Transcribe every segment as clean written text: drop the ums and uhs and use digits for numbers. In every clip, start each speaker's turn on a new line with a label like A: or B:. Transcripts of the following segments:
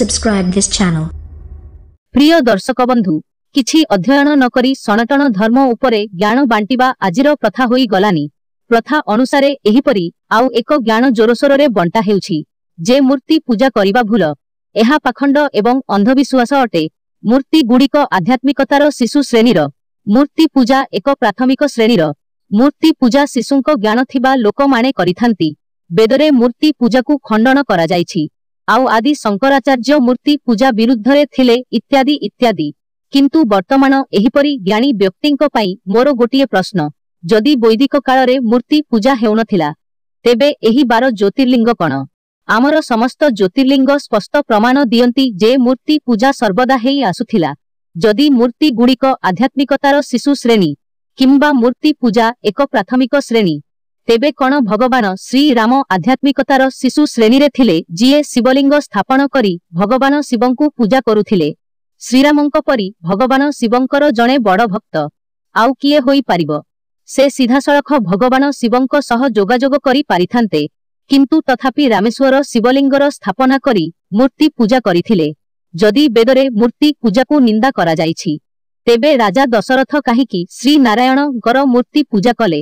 A: Subscribe this channel.
B: ପ୍ରିୟ ଦର୍ଶକ ବନ୍ଧୁ, କିଛି ଅଧ୍ୟୟନ ନ କରି ସନାତନ ଧର୍ମ ଉପରେ ଜ୍ଞାନ ବାଣ୍ଟିବା ଆଜିର ପ୍ରଥା ହୋଇ ଗଲାନି। ପ୍ରଥା ଅନୁସାରେ ଏହିପରି ଆଉ ଏକ ଜ୍ଞାନ ଜୋରସୋରରେ ବଣ୍ଟା ହେଉଛି ଯେ ମୂର୍ତ୍ତି ପୂଜା କରିବା ଭୁଲ, ଏହା ପାଖଣ୍ଡ ଏବଂ ଅନ୍ଧବିଶ୍ୱାସ ଅଟେ। ମୂର୍ତ୍ତି ଗୁଡ଼ିକ ଆଧ୍ୟାତ୍ମିକତାର ଶିଶୁ ଶ୍ରେଣୀର। ମୂର୍ତ୍ତି ପୂଜା ଏକ ପ୍ରାଥମିକ ଶ୍ରେଣୀର। ମୂର୍ତ୍ତି ପୂଜା ଶିଶୁଙ୍କ ଜ୍ଞାନ ଥିବା ଲୋକମାନେ କରିଥାନ୍ତି। ବେଦରେ ମୂର୍ତ୍ତି ପୂଜାକୁ ଖଣ୍ଡନ କରାଯାଇଛି, ଆଉ ଆଦି ଶଙ୍କରାଚାର୍ଯ୍ୟ ମୂର୍ତ୍ତି ପୂଜା ବିରୁଦ୍ଧରେ ଥିଲେ, ଇତ୍ୟାଦି ଇତ୍ୟାଦି। କିନ୍ତୁ ବର୍ତ୍ତମାନ ଏହିପରି ଜ୍ଞାନୀ ବ୍ୟକ୍ତିଙ୍କ ପାଇଁ ମୋର ଗୋଟିଏ ପ୍ରଶ୍ନ, ଯଦି ବୈଦିକ କାଳରେ ମୂର୍ତ୍ତି ପୂଜା ହେଉନଥିଲା, ତେବେ ଏହି 12 ଜ୍ୟୋତିର୍ଲିଙ୍ଗ କଣ? ଆମର ସମସ୍ତ ଜ୍ୟୋତିର୍ଲିଙ୍ଗ ସ୍ପଷ୍ଟ ପ୍ରମାଣ ଦିଅନ୍ତି ଯେ ମୂର୍ତ୍ତି ପୂଜା ସର୍ବଦା ହେଇ ଆସୁଥିଲା। ଯଦି ମୂର୍ତ୍ତି ଗୁଡ଼ିକ ଆଧ୍ୟାତ୍ମିକତାର ଶିଶୁ ଶ୍ରେଣୀ କିମ୍ବା ମୂର୍ତ୍ତି ପୂଜା ଏକ ପ୍ରାଥମିକ ଶ୍ରେଣୀ, ତେବେ କଣ ଭଗବାନ ଶ୍ରୀରାମ ଆଧ୍ୟାତ୍ମିକତାର ଶିଶୁ ଶ୍ରେଣୀରେ ଥିଲେ, ଯିଏ ଶିବଲିଙ୍ଗ ସ୍ଥାପନ କରି ଭଗବାନ ଶିବଙ୍କୁ ପୂଜା କରୁଥିଲେ? ଶ୍ରୀରାମଙ୍କ ପରି ଭଗବାନ ଶିବଙ୍କର ଜଣେ ବଡ଼ ଭକ୍ତ ଆଉ କିଏ ହୋଇପାରିବ? ସେ ସିଧାସଳଖ ଭଗବାନ ଶିବଙ୍କ ସହ ଯୋଗାଯୋଗ କରି ପାରିଥାନ୍ତେ, କିନ୍ତୁ ତଥାପି ରାମେଶ୍ୱର ଶିବଲିଙ୍ଗର ସ୍ଥାପନା କରି ମୂର୍ତ୍ତି ପୂଜା କରିଥିଲେ। ଯଦି ବେଦରେ ମୂର୍ତ୍ତି ପୂଜାକୁ ନିନ୍ଦା କରାଯାଇଛି, ତେବେ ରାଜା ଦଶରଥ କାହିଁକି ଶ୍ରୀ ନାରାୟଣଙ୍କର ମୂର୍ତ୍ତି ପୂଜା କଲେ,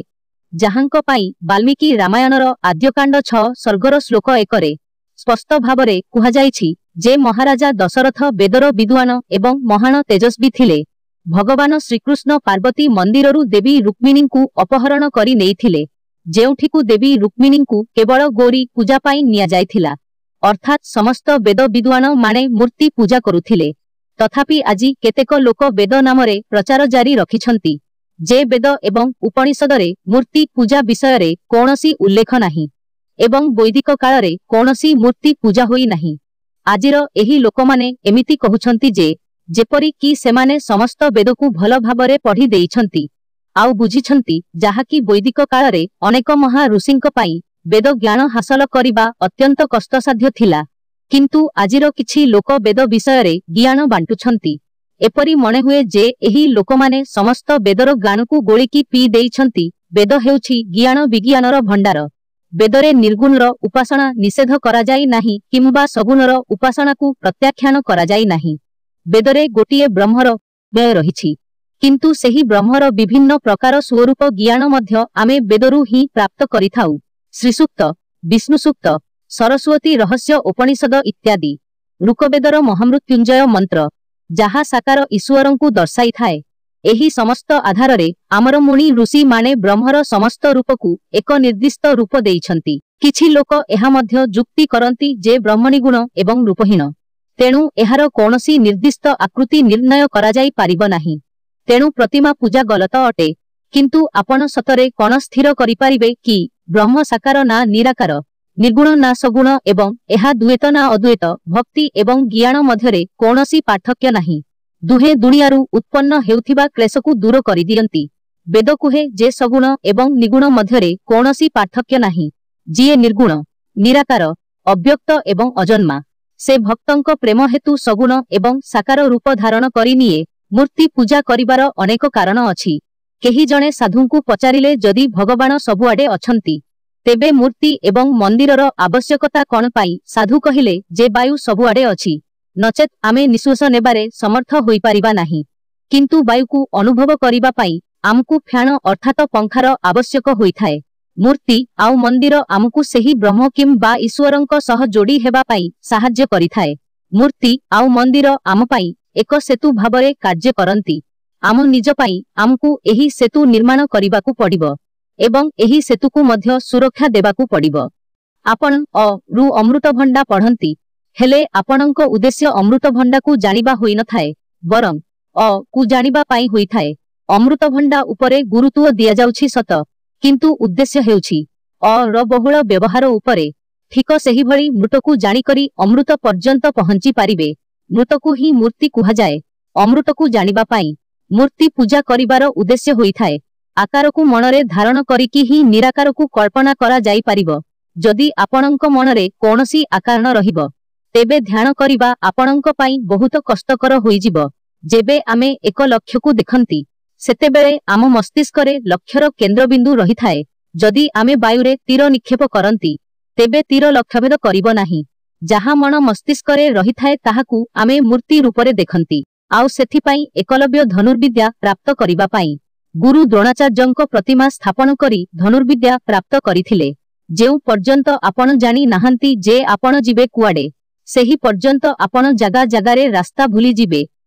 B: ଯାହାଙ୍କ ପାଇଁ ବାଲ୍ମୀକି ରାମାୟଣର ଆଦ୍ୟକାଣ୍ଡ 6 ସର୍ଗର ଶ୍ଲୋକ 1ରେ ସ୍ପଷ୍ଟ ଭାବରେ କୁହାଯାଇଛି ଯେ ମହାରାଜା ଦଶରଥ ବେଦର ବିଦ୍ୱାନ ଏବଂ ମହାନ ତେଜସ୍ୱୀ ଥିଲେ। ଭଗବାନ ଶ୍ରୀକୃଷ୍ଣ ପାର୍ବତୀ ମନ୍ଦିରରୁ ଦେବୀ ରୁକ୍ମିଣୀଙ୍କୁ ଅପହରଣ କରି ନେଇଥିଲେ, ଯେଉଁଠିକୁ ଦେବୀ ରୁକ୍ମିଣୀଙ୍କୁ କେବଳ ଗୌରୀ ପୂଜା ପାଇଁ ନିଆଯାଇଥିଲା। ଅର୍ଥାତ୍ ସମସ୍ତ ବେଦ ବିଦ୍ୱାନ ମାନେ ମୂର୍ତ୍ତି ପୂଜା କରୁଥିଲେ। ତଥାପି ଆଜି କେତେକ ଲୋକ ବେଦ ନାମରେ ପ୍ରଚାର ଜାରି ରଖିଛନ୍ତି ଯେ ବେଦ ଏବଂ ଉପନିଷଦରେ ମୂର୍ତ୍ତି ପୂଜା ବିଷୟରେ କୌଣସି ଉଲ୍ଲେଖ ନାହିଁ ଏବଂ ବୈଦିକ କାଳରେ କୌଣସି ମୂର୍ତ୍ତି ପୂଜା ହୋଇନାହିଁ। ଆଜିର ଏହି ଲୋକମାନେ ଏମିତି କହୁଛନ୍ତି ଯେ ଯେପରି କି ସେମାନେ ସମସ୍ତ ବେଦକୁ ଭଲ ଭାବରେ ପଢି ଦେଇଛନ୍ତି ଆଉ ବୁଝିଛନ୍ତି, ଯାହାକି ବୈଦିକ କାଳରେ ଅନେକ ମହା ଋଷିଙ୍କ ପାଇଁ ବେଦ ଜ୍ଞାନ ହାସଲ କରିବା ଅତ୍ୟନ୍ତ କଷ୍ଟସାଧ୍ୟ ଥିଲା। କିନ୍ତୁ ଆଜିର କିଛି ଲୋକ ବେଦ ବିଷୟରେ ଜ୍ଞାନ ବାଣ୍ଟୁଛନ୍ତି। ଏପରି ମନେହୁଏ ଯେ ଏହି ଲୋକମାନେ ସମସ୍ତ ବେଦର ଜ୍ଞାନକୁ ଗୋଳିକି ପିଇ ଦେଇଛନ୍ତି। ବେଦ ହେଉଛି ଜ୍ଞାନ ବିଜ୍ଞାନର ଭଣ୍ଡାର। ବେଦରେ ନିର୍ଗୁଣର ଉପାସନା ନିଷେଧ କରାଯାଇ ନାହିଁ କିମ୍ବା ସଗୁଣର ଉପାସନାକୁ ପ୍ରତ୍ୟାଖ୍ୟାନ କରାଯାଇ ନାହିଁ। ବେଦରେ ଗୋଟିଏ ବ୍ରହ୍ମର ବ୍ୟୟ ରହିଛି, କିନ୍ତୁ ସେହି ବ୍ରହ୍ମର ବିଭିନ୍ନ ପ୍ରକାର ସ୍ୱରୂପ ଜ୍ଞାନ ମଧ୍ୟ ଆମେ ବେଦରୁ ହିଁ ପ୍ରାପ୍ତ କରିଥାଉ। ଶ୍ରୀସୂକ୍ତ, ବିଷ୍ଣୁସୂକ୍ତ, ସରସ୍ୱତୀ ରହସ୍ୟ ଉପନିଷଦ ଇତ୍ୟାଦି। ଋକବେଦର ମହାମୃତ୍ୟୁଞ୍ଜୟ ମନ୍ତ୍ର, ଯାହା ସାକାର ଈଶ୍ୱରଙ୍କୁ ଦର୍ଶାଇଥାଏ। ଏହି ସମସ୍ତ ଆଧାରରେ ଆମର ମୁନି ଋଷିମାନେ ବ୍ରହ୍ମର ସମସ୍ତ ରୂପକୁ ଏକ ନିର୍ଦ୍ଦିଷ୍ଟ ରୂପ ଦେଇଛନ୍ତି। କିଛି ଲୋକ ଏହା ମଧ୍ୟ ଯୁକ୍ତି କରନ୍ତି ଯେ ବ୍ରହ୍ମଣିଗୁଣ ଏବଂ ରୂପହୀନ, ତେଣୁ ଏହାର କୌଣସି ନିର୍ଦ୍ଦିଷ୍ଟ ଆକୃତି ନିର୍ଣ୍ଣୟ କରାଯାଇ ପାରିବ ନାହିଁ, ତେଣୁ ପ୍ରତିମା ପୂଜା ଗଲତ ଅଟେ। କିନ୍ତୁ ଆପଣ ସତରେ କଣ ସ୍ଥିର କରିପାରିବେ କି ବ୍ରହ୍ମ ସାକାର ନା ନିରାକାର, ନିର୍ଗୁଣ ନା ସଗୁଣ, ଏବଂ ଏହା ଦ୍ୱୈତ ନା ଅଦ୍ୱୈତ? ଭକ୍ତି ଏବଂ ଜ୍ଞାନ ମଧ୍ୟରେ କୌଣସି ପାର୍ଥକ୍ୟ ନାହିଁ। ଦୁହେଁ ଦୁନିଆରୁ ଉତ୍ପନ୍ନ ହେଉଥିବା କ୍ଲେଶକୁ ଦୂର କରିଦିଅନ୍ତି। ବେଦ କୁହେ ଯେ ସଗୁଣ ଏବଂ ନିର୍ଗୁଣ ମଧ୍ୟରେ କୌଣସି ପାର୍ଥକ୍ୟ ନାହିଁ। ଯିଏ ନିର୍ଗୁଣ, ନିରାକାର, ଅବ୍ୟକ୍ତ ଏବଂ ଅଜନ୍ମା, ସେ ଭକ୍ତଙ୍କ ପ୍ରେମ ହେତୁ ସଗୁଣ ଏବଂ ସାକାର ରୂପ ଧାରଣ କରିନିଏ। ମୂର୍ତ୍ତି ପୂଜା କରିବାର ଅନେକ କାରଣ ଅଛି। କେହି ଜଣେ ସାଧୁଙ୍କୁ ପଚାରିଲେ, ଯଦି ଭଗବାନ ସବୁଆଡେ ଅଛନ୍ତି, ତେବେ ମୂର୍ତ୍ତି ଏବଂ ମନ୍ଦିରର ଆବଶ୍ୟକତା କଣ ପାଇଁ? ସାଧୁ କହିଲେ ଯେ ବାୟୁ ସବୁଆଡେ ଅଛି, ନଚେତ୍ ଆମେ ନିଶ୍ୱାସ ନେବାରେ ସମର୍ଥ ହୋଇପାରିବା ନାହିଁ। କିନ୍ତୁ ବାୟୁକୁ ଅନୁଭବ କରିବା ପାଇଁ ଆମକୁ ଫ୍ୟାନ ଅର୍ଥାତ ପଙ୍ଖାର ଆବଶ୍ୟକ ହୋଇଥାଏ। ମୂର୍ତ୍ତି ଆଉ ମନ୍ଦିର ଆମକୁ ସେହି ବ୍ରହ୍ମ କିମ୍ବା ଈଶ୍ୱରଙ୍କ ସହ ଯୋଡ଼ି ହେବା ପାଇଁ ସାହାଯ୍ୟ କରିଥାଏ। ମୂର୍ତ୍ତି ଆଉ ମନ୍ଦିର ଆମ ପାଇଁ ଏକ ସେତୁ ଭାବରେ କାର୍ଯ୍ୟ କରନ୍ତି। ଆମ ନିଜ ପାଇଁ ଆମକୁ ଏହି ସେତୁ ନିର୍ମାଣ କରିବାକୁ ପଡ଼ିବ ଏବଂ ଏହି ସେତୁକୁ ମଧ୍ୟ ସୁରକ୍ଷା ଦେବାକୁ ପଡ଼ିବ। ଆପଣ ଅ ରୁ ଅମୃତଭଣ୍ଡା ପଢ଼ନ୍ତି, ହେଲେ ଆପଣଙ୍କ ଉଦ୍ଦେଶ୍ୟ ଅମୃତଭଣ୍ଡାକୁ ଜାଣିବା ହୋଇନଥାଏ, ବରଂ ଅ କୁ ଜାଣିବା ପାଇଁ ହୋଇଥାଏ। ଅମୃତଭଣ୍ଡା ଉପରେ ଗୁରୁତ୍ୱ ଦିଆଯାଉଛି ସତ, କିନ୍ତୁ ଉଦ୍ଦେଶ୍ୟ ହେଉଛି ଅ ର ବହୁଳ ବ୍ୟବହାର ଉପରେ। ଠିକ ସେହିଭଳି ମୃତକୁ ଜାଣିକରି ଅମୃତ ପର୍ଯ୍ୟନ୍ତ ପହଞ୍ଚି ପାରିବେ। ମୃତକୁ ହିଁ ମୂର୍ତ୍ତି କୁହାଯାଏ। ଅମୃତକୁ ଜାଣିବା ପାଇଁ ମୂର୍ତ୍ତି ପୂଜା କରିବାର ଉଦ୍ଦେଶ୍ୟ ହୋଇଥାଏ। ଆକାରକୁ ମନରେ ଧାରଣ କରିକି ହିଁ ନିରାକାରକୁ କଳ୍ପନା କରାଯାଇପାରିବ। ଯଦି ଆପଣଙ୍କ ମନରେ କୌଣସି ଆକାର ନ ରହିବ, ତେବେ ଧ୍ୟାନ କରିବା ଆପଣଙ୍କ ପାଇଁ ବହୁତ କଷ୍ଟକର ହୋଇଯିବ। ଯେବେ ଆମେ ଏକ ଲକ୍ଷ୍ୟକୁ ଦେଖନ୍ତି, ସେତେବେଳେ ଆମ ମସ୍ତିଷ୍କରେ ଲକ୍ଷ୍ୟର କେନ୍ଦ୍ରବିନ୍ଦୁ ରହିଥାଏ। ଯଦି ଆମେ ବାୟୁରେ ତୀର ନିକ୍ଷେପ କରନ୍ତି, ତେବେ ତୀର ଲକ୍ଷ୍ୟଭେଦ କରିବ ନାହିଁ। ଯାହା ମନ ମସ୍ତିଷ୍କରେ ରହିଥାଏ ତାହାକୁ ଆମେ ମୂର୍ତ୍ତି ରୂପରେ ଦେଖନ୍ତି। ଆଉ ସେଥିପାଇଁ ଏକଲବ୍ୟ ଧନୁର୍ବିଦ୍ୟା ପ୍ରାପ୍ତ କରିବା ପାଇଁ ଗୁରୁ ଦ୍ରୋଣାଚାର୍ଯ୍ୟଙ୍କ ପ୍ରତିମା ସ୍ଥାପନ କରି ଧନୁର୍ବିଦ୍ୟା ପ୍ରାପ୍ତ କରିଥିଲେ। ଯେଉଁ ପର୍ଯ୍ୟନ୍ତ ଆପଣ ଜାଣି ନାହାନ୍ତି ଯେ ଆପଣ ଯିବେ କୁଆଡେ, ସେହି ପର୍ଯ୍ୟନ୍ତ ଆପଣ ଜାଗା ଜାଗାରେ ରାସ୍ତା ଭୁଲିଯିବେ।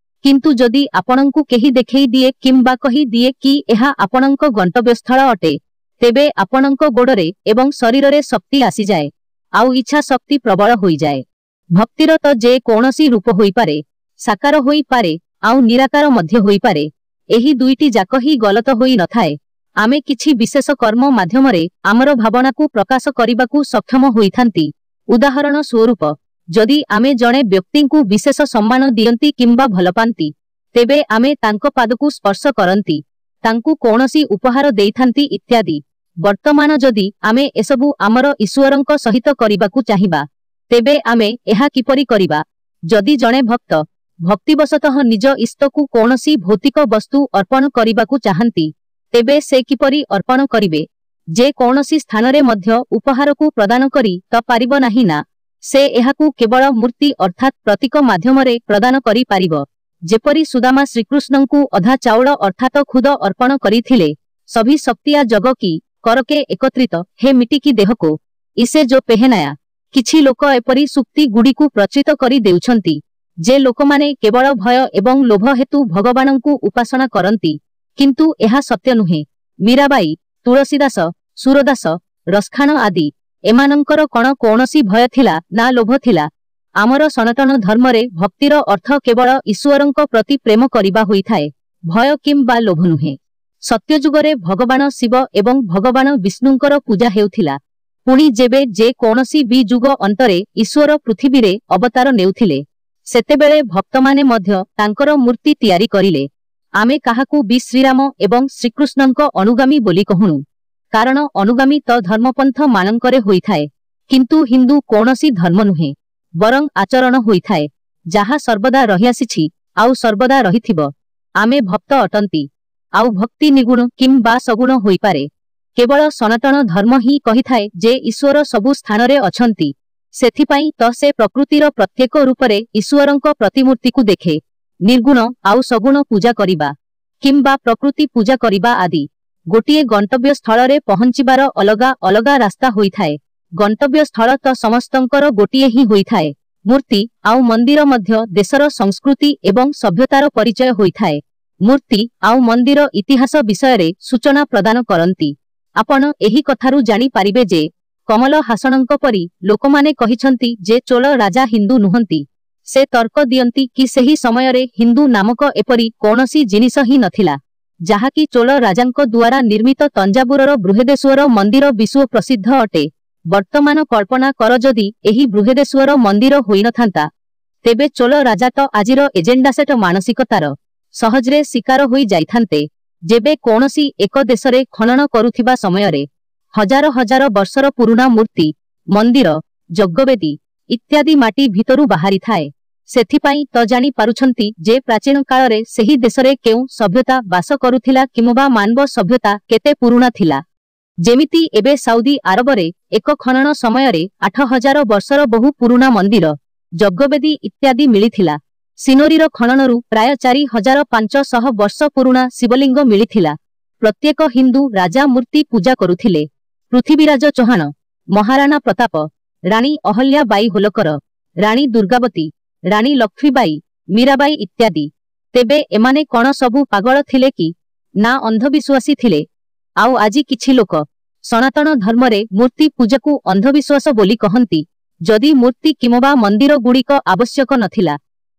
B: କିନ୍ତୁ ଯଦି ଆପଣଙ୍କୁ କେହି ଦେଖେଇ ଦିଏ କିମ୍ବା କହି ଦିଏ କି ଏହା ଆପଣଙ୍କ ଗନ୍ତବ୍ୟସ୍ଥଳ ଅଟେ, ତେବେ ଆପଣଙ୍କ ଗୋଡରେ ଏବଂ ଶରୀରରେ ଶକ୍ତି ଆସିଯାଏ ଆଉ ଇଚ୍ଛା ଶକ୍ତି ପ୍ରବଳ ହୋଇଯାଏ। ଭକ୍ତିର ତ ଯେ କୌଣସି ରୂପ ହୋଇପାରେ, ସାକାର ହୋଇପାରେ ଆଉ ନିରାକାର ମଧ୍ୟ ହୋଇପାରେ। ଏହି ଦୁଇଟି ଯାକ ହିଁ ଗଲତ ହୋଇ ନଥାଏ। ଆମେ କିଛି ବିଶେଷ କର୍ମ ମାଧ୍ୟମରେ ଆମର ଭାବନାକୁ ପ୍ରକାଶ କରିବାକୁ ସକ୍ଷମ ହୋଇଥାନ୍ତି। ଉଦାହରଣ ସ୍ୱରୂପ, ଯଦି ଆମେ ଜଣେ ବ୍ୟକ୍ତିଙ୍କୁ ବିଶେଷ ସମ୍ମାନ ଦିଅନ୍ତି କିମ୍ବା ଭଲ ପାଆନ୍ତି, ତେବେ ଆମେ ତାଙ୍କ ପାଦକୁ ସ୍ପର୍ଶ କରନ୍ତି, ତାଙ୍କୁ କୌଣସି ଉପହାର ଦେଇଥାନ୍ତି ଇତ୍ୟାଦି। ବର୍ତ୍ତମାନ ଯଦି ଆମେ ଏସବୁ ଆମର ଈଶ୍ୱରଙ୍କ ସହିତ କରିବାକୁ ଚାହିଁବା, ତେବେ ଆମେ ଏହା କିପରି କରିବା? ଯଦି ଜଣେ ଭକ୍ତ ଭକ୍ତିବଶତଃ ନିଜ ଇଷ୍ଟକୁ କୌଣସି ଭୌତିକ ବସ୍ତୁ ଅର୍ପଣ କରିବାକୁ ଚାହାନ୍ତି, ତେବେ ସେ କିପରି ଅର୍ପଣ କରିବେ? ଯେ କୌଣସି ସ୍ଥାନରେ ମଧ୍ୟ ଉପହାରକୁ ପ୍ରଦାନ କରି ତ ପାରିବ ନାହିଁ ନା। ସେ ଏହାକୁ କେବଳ ମୂର୍ତ୍ତି ଅର୍ଥାତ୍ ପ୍ରତୀକ ମାଧ୍ୟମରେ ପ୍ରଦାନ କରିପାରିବ। ଯେପରି ସୁଦାମା ଶ୍ରୀକୃଷ୍ଣଙ୍କୁ ଅଧା ଚାଉଳ ଅର୍ଥାତ ଖୁଦ ଅର୍ପଣ କରିଥିଲେ। ସଭି ଶକ୍ତିଆ ଜଗ କି କରକେ ଏକତ୍ରିତ ହେ ମିଟି କି ଦେହକୁ ଇସେ ଯୋ ପେହେନାୟା। କିଛି ଲୋକ ଏପରି ସୂକ୍ତି ଗୁଡ଼ିକୁ ପ୍ରଚିତ କରି ଦେଉଛନ୍ତି ଯେ ଲୋକମାନେ କେବଳ ଭୟ ଏବଂ ଲୋଭ ହେତୁ ଭଗବାନଙ୍କୁ ଉପାସନା କରନ୍ତି, କିନ୍ତୁ ଏହା ସତ୍ୟ ନୁହେଁ। ମୀରାବାଇ, ତୁଳସୀଦାସ, ସୁରଦାସ, ରସଖାନ ଆଦି ଏମାନଙ୍କର କଣ କୌଣସି ଭୟ ଥିଲା ନା ଲୋଭ ଥିଲା? ଆମର ସନାତନ ଧର୍ମରେ ଭକ୍ତିର ଅର୍ଥ କେବଳ ଈଶ୍ୱରଙ୍କ ପ୍ରତି ପ୍ରେମ କରିବା ହୋଇଥାଏ, ଭୟ କିମ୍ବା ଲୋଭ ନୁହେଁ। ସତ୍ୟଯୁଗରେ ଭଗବାନ ଶିବ ଏବଂ ଭଗବାନ ବିଷ୍ଣୁଙ୍କର ପୂଜା ହେଉଥିଲା। ପୁଣି ଯେବେ ଯେ କୌଣସି ବି ଯୁଗ ଅନ୍ତରେ ଈଶ୍ୱର ପୃଥିବୀରେ ଅବତାର ନେଉଥିଲେ, ସେତେବେଳେ ଭକ୍ତମାନେ ମଧ୍ୟ ତାଙ୍କର ମୂର୍ତ୍ତି ତିଆରି କରିଲେ। ଆମେ କାହାକୁ ବି ଶ୍ରୀରାମ ଏବଂ ଶ୍ରୀକୃଷ୍ଣଙ୍କ ଅନୁଗାମୀ ବୋଲି କହୁଣୁ, କାରଣ ଅନୁଗାମୀ ତ ଧର୍ମପନ୍ଥ ମାନଙ୍କରେ ହୋଇଥାଏ। କିନ୍ତୁ ହିନ୍ଦୁ କୌଣସି ଧର୍ମ ନୁହେଁ, ବରଂ ଆଚରଣ ହୋଇଥାଏ, ଯାହା ସର୍ବଦା ରହିଆସିଛି ଆଉ ସର୍ବଦା ରହିଥିବ। ଆମେ ଭକ୍ତ ଅଟନ୍ତି, ଆଉ ଭକ୍ତି ନିଗୁଣ କିମ୍ବା ସଗୁଣ ହୋଇପାରେ। କେବଳ ସନାତନ ଧର୍ମ ହିଁ କହିଥାଏ ଯେ ଈଶ୍ୱର ସବୁ ସ୍ଥାନରେ ଅଛନ୍ତି। ସେଥିପାଇଁ ତ ସେ ପ୍ରକୃତିର ପ୍ରତ୍ୟେକ ରୂପରେ ଈଶ୍ୱରଙ୍କ ପ୍ରତିମୂର୍ତ୍ତିକୁ ଦେଖେ। ନିର୍ଗୁଣ ଆଉ ସଗୁଣ ପୂଜା କରିବା କିମ୍ବା ପ୍ରକୃତି ପୂଜା କରିବା ଆଦି ଗୋଟିଏ ଗନ୍ତବ୍ୟ ସ୍ଥଳରେ ପହଞ୍ଚିବାର ଅଲଗା ଅଲଗା ରାସ୍ତା ହୋଇଥାଏ। ଗନ୍ତବ୍ୟ ସ୍ଥଳ ତ ସମସ୍ତଙ୍କର ଗୋଟିଏ ହିଁ ହୋଇଥାଏ। ମୂର୍ତ୍ତି ଆଉ ମନ୍ଦିର ମଧ୍ୟ ଦେଶର ସଂସ୍କୃତି ଏବଂ ସଭ୍ୟତାର ପରିଚୟ ହୋଇଥାଏ। ମୂର୍ତ୍ତି ଆଉ ମନ୍ଦିର ଇତିହାସ ବିଷୟରେ ସୂଚନା ପ୍ରଦାନ କରନ୍ତି। ଆପଣ ଏହି କଥାରୁ ଜାଣିପାରିବେ ଯେ କମଲ ହାସନଙ୍କ ପରି ଲୋକମାନେ କହିଛନ୍ତି ଯେ ଚୋଳ ରାଜା ହିନ୍ଦୁ ନୁହନ୍ତି। ସେ ତର୍କ ଦିଅନ୍ତି କି ସେହି ସମୟରେ ହିନ୍ଦୁ ନାମକ ଏପରି କୌଣସି ଜିନିଷ ହିଁ ନଥିଲା, ଯାହାକି ଚୋଳ ରାଜାଙ୍କ ଦ୍ୱାରା ନିର୍ମିତ ତଞ୍ଜାବୁରର ବୃହେଦେଶ୍ୱର ମନ୍ଦିର ବିଶ୍ୱ ପ୍ରସିଦ୍ଧ ଅଟେ। ବର୍ତ୍ତମାନ କଳ୍ପନା କର, ଯଦି ଏହି ବୃହେଦେଶ୍ୱର ମନ୍ଦିର ହୋଇନଥାନ୍ତା, ତେବେ ଚୋଳ ରାଜା ତ ଆଜିର ଏଜେଣ୍ଡାସେଟ ମାନସିକତାର ସହଜରେ ଶିକାର ହୋଇ ଯାଇଥାନ୍ତେ। ଯେବେ କୌଣସି ଏକ ଦେଶରେ ଖନନ କରୁଥିବା ସମୟରେ ହଜାର ହଜାର ବର୍ଷର ପୁରୁଣା ମୂର୍ତ୍ତି, ମନ୍ଦିର, ଯଜ୍ଞବେଦୀ ଇତ୍ୟାଦି ମାଟି ଭିତରୁ ବାହାରିଥାଏ, ସେଥିପାଇଁ ତ ଜାଣି ପାରୁଛନ୍ତି ଯେ ପ୍ରାଚୀନ କାଳରେ ସେହି ଦେଶରେ କେଉଁ ସଭ୍ୟତା ବାସ କରୁଥିଲା କିମ୍ବା ମାନବ ସଭ୍ୟତା କେତେ ପୁରୁଣା ଥିଲା। ଯେମିତି ଏବେ ସାଉଦି ଆରବରେ ଏକ ଖନନ ସମୟରେ 8000 ବର୍ଷର ବହୁ ପୁରୁଣା ମନ୍ଦିର, ଯଜ୍ଞବେଦୀ ଇତ୍ୟାଦି ମିଳିଥିଲା। ସିନୋରିର ଖନନରୁ ପ୍ରାୟ 4500 ବର୍ଷ ପୁରୁଣା ଶିବଲିଙ୍ଗ ମିଳିଥିଲା। ପ୍ରତ୍ୟେକ ହିନ୍ଦୁ ରାଜା ମୂର୍ତ୍ତି ପୂଜା କରୁଥିଲେ। ପୃଥ୍ୱୀରାଜ ଚୌହାନ, ମହାରାଣା ପ୍ରତାପ, ରାଣୀ ଅହଲ୍ୟା ବାଇ ହୋଲକର, ରାଣୀ ଦୁର୍ଗାବତୀ, ରାଣୀ ଲକ୍ଷ୍ମୀବାଇ, ମୀରାବାଇ ଇତ୍ୟାଦି। ତେବେ ଏମାନେ କଣ ସବୁ ପାଗଳ ଥିଲେ କି ନା ଅନ୍ଧବିଶ୍ୱାସୀ ଥିଲେ? ଆଉ ଆଜି କିଛି ଲୋକ ସନାତନ ଧର୍ମରେ ମୂର୍ତ୍ତି ପୂଜାକୁ ଅନ୍ଧବିଶ୍ୱାସ ବୋଲି କହନ୍ତି। ଯଦି ମୂର୍ତ୍ତି କିମ୍ବା ମନ୍ଦିର ଗୁଡ଼ିକ ଆବଶ୍ୟକ ନଥିଲା,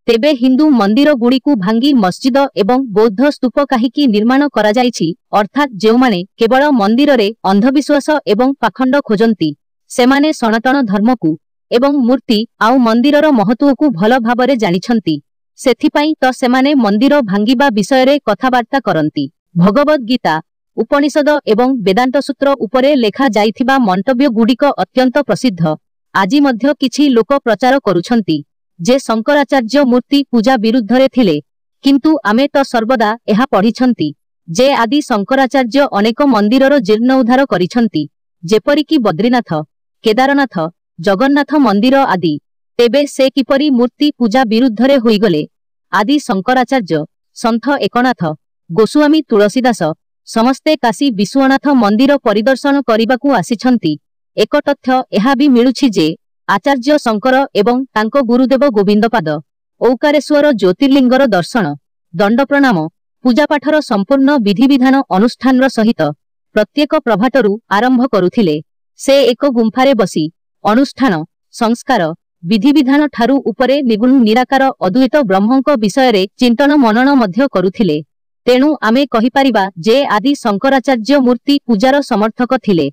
B: ତେବେ ହିନ୍ଦୁ ମନ୍ଦିର ଗୁଡ଼ିକୁ ଭାଙ୍ଗି ମସଜିଦ ଏବଂ ବୌଦ୍ଧ ସ୍ତୂପ କାହିଁକି ନିର୍ମାଣ କରାଯାଇଛି? ଅର୍ଥାତ୍ ଯେଉଁମାନେ କେବଳ ମନ୍ଦିରରେ ଅନ୍ଧବିଶ୍ୱାସ ଏବଂ ପାଖଣ୍ଡ ଖୋଜନ୍ତି, ସେମାନେ ସନାତନ ଧର୍ମକୁ ଏବଂ ମୂର୍ତ୍ତି ଆଉ ମନ୍ଦିରର ମହତ୍ତ୍ୱକୁ ଭଲ ଭାବରେ ଜାଣିଛନ୍ତି। ସେଥିପାଇଁ ତ ସେମାନେ ମନ୍ଦିର ଭାଙ୍ଗିବା ବିଷୟରେ କଥାବାର୍ତ୍ତା କରନ୍ତି। ଭଗବତ ଗୀତା, ଉପନିଷଦ ଏବଂ ବେଦାନ୍ତ ସୂତ୍ର ଉପରେ ଲେଖା ଯାଇଥିବା ମନ୍ତବ୍ୟ ଗୁଡ଼ିକ ଅତ୍ୟନ୍ତ ପ୍ରସିଦ୍ଧ। ଆଜି ମଧ୍ୟ କିଛି ଲୋକ ପ୍ରଚାର କରୁଛନ୍ତି ଯେ ଶଙ୍କରାଚାର୍ଯ୍ୟ ମୂର୍ତ୍ତି ପୂଜା ବିରୁଦ୍ଧରେ ଥିଲେ। କିନ୍ତୁ ଆମେ ତ ସର୍ବଦା ଏହା ପଢିଛନ୍ତି ଯେ ଆଦି ଶଙ୍କରାଚାର୍ଯ୍ୟ ଅନେକ ମନ୍ଦିରର ଜୀର୍ଣ୍ଣୋଦ୍ଧାର କରିଛନ୍ତି, ଯେପରିକି ବଦ୍ରିନାଥ, କେଦାରନାଥ, ଜଗନ୍ନାଥ ମନ୍ଦିର ଆଦି। ତେବେ ସେ କିପରି ମୂର୍ତ୍ତି ପୂଜା ବିରୁଦ୍ଧରେ ହୋଇଗଲେ? ଆଦି ଶଙ୍କରାଚାର୍ଯ୍ୟ, ସନ୍ଥ ଏକନାଥ, ଗୋସ୍ୱାମୀ ତୁଳସୀଦାସ ସମସ୍ତେ କାଶୀ ବିଶ୍ୱନାଥ ମନ୍ଦିର ପରିଦର୍ଶନ କରିବାକୁ ଆସିଛନ୍ତି। ଏକ ତଥ୍ୟ ଏହା ବି ମିଳୁଛି ଯେ ଆଚାର୍ଯ୍ୟ ଶଙ୍କର ଏବଂ ତାଙ୍କ ଗୁରୁଦେବ ଗୋବିନ୍ଦପାଦ ଔକାରେଶ୍ୱର ଜ୍ୟୋତିର୍ଲିଙ୍ଗର ଦର୍ଶନ, ଦଣ୍ଡ ପ୍ରଣାମ, ପୂଜାପାଠର ସମ୍ପୂର୍ଣ୍ଣ ବିଧିବିଧାନ ଅନୁଷ୍ଠାନର ସହିତ ପ୍ରତ୍ୟେକ ପ୍ରଭାତରୁ ଆରମ୍ଭ କରୁଥିଲେ। ସେ ଏକ ଗୁମ୍ଫାରେ ବସି ଅନୁଷ୍ଠାନ, ସଂସ୍କାର, ବିଧିବିଧାନ ଠାରୁ ଉପରେ ନିର୍ଗୁଣ, ନିରାକାର, ଅଦ୍ୱୈତ ବ୍ରହ୍ମଙ୍କ ବିଷୟରେ ଚିନ୍ତନ ମନନ ମଧ୍ୟ କରୁଥିଲେ। ତେଣୁ ଆମେ କହିପାରିବା ଯେ ଆଦି ଶଙ୍କରାଚାର୍ଯ୍ୟ ମୂର୍ତ୍ତି ପୂଜାର ସମର୍ଥକ ଥିଲେ।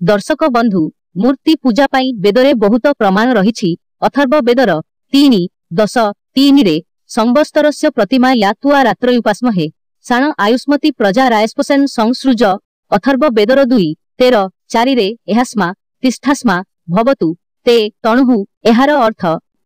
B: ଦର୍ଶକ ବନ୍ଧୁ, ମୂର୍ତ୍ତି ପୂଜା ପାଇଁ ବେଦରେ ବହୁତ ପ୍ରମାଣ ରହିଛି। ଅଥର୍ବ ବେଦର 3:10-3ରେ ସଂବସ୍ତରସ୍ୟ ପ୍ରତିମା ୟାତ୍ୱା ରାତ୍ରୟୁପାସ୍ମହେ ସାଣ ଆୟୁଷ୍ମତି ପ୍ରଜା ରାୟସ୍ପସେନ ସଂସୃଜ। ଅଥର୍ବ ବେଦର 2:13-4ରେ ଏହାସ୍ମା ତିଷ୍ଠାସ୍ମା ଭବତୁ ତେ ତଣୁହୁ। ଏହାର ଅର୍ଥ,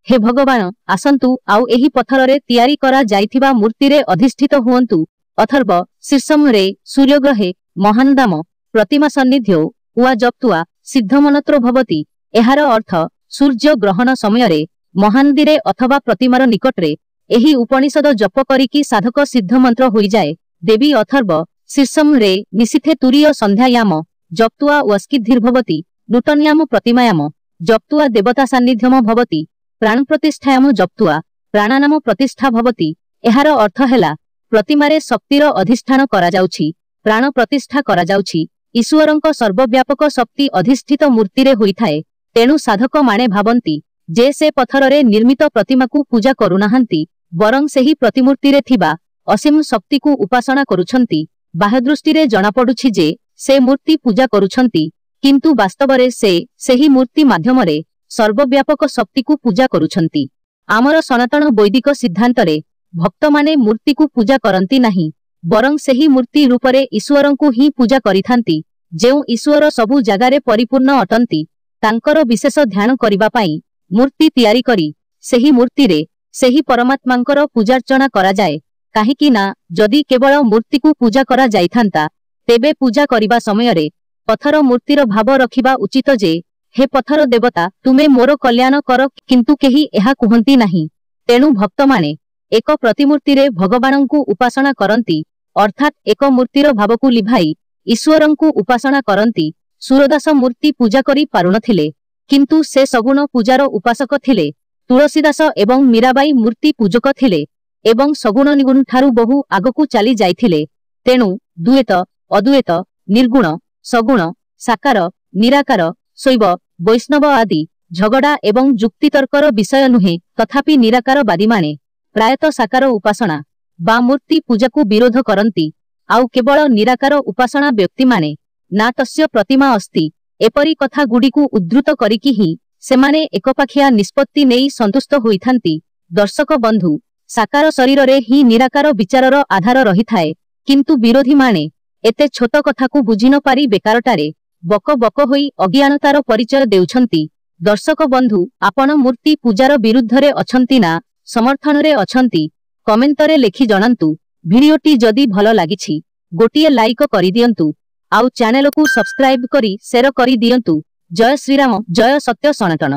B: ହେ ଭଗବାନ, ଆସନ୍ତୁ ଆଉ ଏହି ପଥରରେ ତିଆରି କରାଯାଇଥିବା ମୂର୍ତ୍ତିରେ ଅଧିଷ୍ଠିତ ହୁଅନ୍ତୁ। ଅଥର୍ବ ଶୀର୍ଷମରେ ସୂର୍ଯ୍ୟଗ୍ରହେ ମହାନଦାମ ପ୍ରତିମା ସନ୍ନିଧ୍ୟୋ ଉଆ ଜପ୍ତୁଆ ସିଦ୍ଧମନତ୍ରୋ ଭବତି। ଏହାର ଅର୍ଥ, ସୂର୍ଯ୍ୟ ଗ୍ରହଣ ସମୟରେ ମହାନଦୀରେ ଅଥବା ପ୍ରତିମାର ନିକଟରେ ଏହି ଉପନିଷଦ ଜପ କରିକି ସାଧକ ସିଦ୍ଧ ମନ୍ତ୍ର ହୋଇଯାଏ। ଦେବୀ ଅଥର୍ବ ଶୀର୍ଷମରେ ନିଶିଥେ ତୁରୀୟ ସନ୍ଧ୍ୟାୟାମ ଜପ୍ତୁଆ ୱସ୍କିଦ୍ଧିର୍ଭବତି ନୂତନ୍ୟାମ ପ୍ରତିମାୟାମ ଜପ୍ତୁଆ ଦେବତା ସାନ୍ନିଧ୍ୟମ ଭବତି ପ୍ରାଣ ପ୍ରତିଷ୍ଠାୟାମ ଜପ୍ତୁଆ ପ୍ରାଣାନାମ ପ୍ରତିଷ୍ଠା ଭବତି। ଏହାର ଅର୍ଥ ହେଲା, ପ୍ରତିମାରେ ଶକ୍ତିର ଅଧିଷ୍ଠାନ କରାଯାଉଛି, ପ୍ରାଣ ପ୍ରତିଷ୍ଠା କରାଯାଉଛି। ଈଶ୍ୱରଙ୍କ ସର୍ବବ୍ୟାପକ ଶକ୍ତି ଅଧିଷ୍ଠିତ ମୂର୍ତ୍ତିରେ ହୋଇଥାଏ। ତେଣୁ ସାଧକମାନେ ଭାବନ୍ତି ଯେ ସେ ପଥରରେ ନିର୍ମିତ ପ୍ରତିମାକୁ ପୂଜା କରୁନାହାନ୍ତି, ବରଂ ସେହି ପ୍ରତିମୂର୍ତ୍ତିରେ ଥିବା ଅସୀମ ଶକ୍ତିକୁ ଉପାସନା କରୁଛନ୍ତି। ବାହ୍ୟଦୃଷ୍ଟିରେ ଜଣାପଡୁଛି ଯେ ସେ ମୂର୍ତ୍ତି ପୂଜା କରୁଛନ୍ତି, କିନ୍ତୁ ବାସ୍ତବରେ ସେ ସେହି ମୂର୍ତ୍ତି ମାଧ୍ୟମରେ ସର୍ବବ୍ୟାପକ ଶକ୍ତିକୁ ପୂଜା କରୁଛନ୍ତି। ଆମର ସନାତନ ବୈଦିକ ସିଦ୍ଧାନ୍ତରେ ଭକ୍ତମାନେ ମୂର୍ତ୍ତିକୁ ପୂଜା କରନ୍ତି ନାହିଁ, ବରଂ ସେହି ମୂର୍ତ୍ତି ରୂପରେ ଈଶ୍ୱରଙ୍କୁ ହିଁ ପୂଜା କରିଥାନ୍ତି। ଯେଉଁ ଈଶ୍ୱର ସବୁ ଜାଗାରେ ପରିପୂର୍ଣ୍ଣ ଅଟନ୍ତି, ତାଙ୍କର ବିଶେଷ ଧ୍ୟାନ କରିବା ପାଇଁ ମୂର୍ତ୍ତି ତିଆରି କରି ସେହି ମୂର୍ତ୍ତିରେ ସେହି ପରମାତ୍ମାଙ୍କର ପୂଜାର୍ଚ୍ଚନା କରାଯାଏ। କାହିଁକି ନା ଯଦି କେବଳ ମୂର୍ତ୍ତିକୁ ପୂଜା କରାଯାଇଥାନ୍ତା, ତେବେ ପୂଜା କରିବା ସମୟରେ ପଥର ମୂର୍ତ୍ତିର ଭାବ ରଖିବା ଉଚିତ ଯେ ହେ ପଥର ଦେବତା, ତୁମେ ମୋର କଲ୍ୟାଣ କର। କିନ୍ତୁ କେହି ଏହା କୁହନ୍ତି ନାହିଁ। ତେଣୁ ଭକ୍ତମାନେ ଏକ ପ୍ରତିମୂର୍ତ୍ତିରେ ଭଗବାନଙ୍କୁ ଉପାସନା କରନ୍ତି, ଅର୍ଥାତ୍ ଏକ ମୂର୍ତ୍ତିର ଭାବକୁ ଲିଭାଇ ଈଶ୍ୱରଙ୍କୁ ଉପାସନା କରନ୍ତି। ସୁରଦାସ ମୂର୍ତ୍ତି ପୂଜା କରି ପାରୁନଥିଲେ, କିନ୍ତୁ ସେ ସଗୁଣ ପୂଜାର ଉପାସକ ଥିଲେ। ତୁଳସୀଦାସ ଏବଂ ମୀରାବାଇ ମୂର୍ତ୍ତି ପୂଜକ ଥିଲେ ଏବଂ ସଗୁଣ ନିର୍ଗୁଣ ଠାରୁ ବହୁ ଆଗକୁ ଚାଲି ଯାଇଥିଲେ। ତେଣୁ ଦ୍ୱୈତ, ଅଦ୍ୱୈତ, ନିର୍ଗୁଣ, ସଗୁଣ, ସାକାର, ନିରାକାର, ଶୈବ, ବୈଷ୍ଣବ ଆଦି ଝଗଡ଼ା ଏବଂ ଯୁକ୍ତିତର୍କର ବିଷୟ ନୁହେଁ। ତଥାପି ନିରାକାରବାଦୀମାନେ ପ୍ରାୟତଃ ସାକାର ଉପାସନା ବା ମୂର୍ତ୍ତି ପୂଜାକୁ ବିରୋଧ କରନ୍ତି, ଆଉ କେବଳ ନିରାକାର ଉପାସନା ବ୍ୟକ୍ତିମାନେ ନା ତସ୍ୟ ପ୍ରତିମା ଅସ୍ତି ଏପରି କଥା ଗୁଡ଼ିକୁ ଉଦ୍ଧୃତ କରିକି ହିଁ ସେମାନେ ଏକପାଖିଆ ନିଷ୍ପତ୍ତି ନେଇ ସନ୍ତୁଷ୍ଟ ହୋଇଥାନ୍ତି। ଦର୍ଶକ ବନ୍ଧୁ, ସାକାର ଶରୀରରେ ହିଁ ନିରାକାର ବିଚାରର ଆଧାର ରହିଥାଏ, କିନ୍ତୁ ବିରୋଧୀମାନେ ଏତେ ଛୋଟ କଥାକୁ ବୁଝି ନ ପାରି ବେକାରଟାରେ ବକ ବକ ହୋଇ ଅଜ୍ଞାନତାର ପରିଚୟ ଦେଉଛନ୍ତି। ଦର୍ଶକ ବନ୍ଧୁ, ଆପଣ ମୂର୍ତ୍ତି ପୂଜାର ବିରୁଦ୍ଧରେ ଅଛନ୍ତି ନା ସମର୍ଥନରେ ଅଛନ୍ତି, କମେଣ୍ଟରେ ଲେଖି ଜଣାନ୍ତୁ। ଭିଡିଓଟି ଯଦି ଭଲ ଲାଗିଛି, ଗୋଟିଏ ଲାଇକ କରିଦିଅନ୍ତୁ ଆଉ ଚ୍ୟାନେଲକୁ ସବସ୍କ୍ରାଇବ କରି ସେୟାର କରିଦିଅନ୍ତୁ। ଜୟ ଶ୍ରୀରାମ, ଜୟ ସତ୍ୟ ସନାତନ।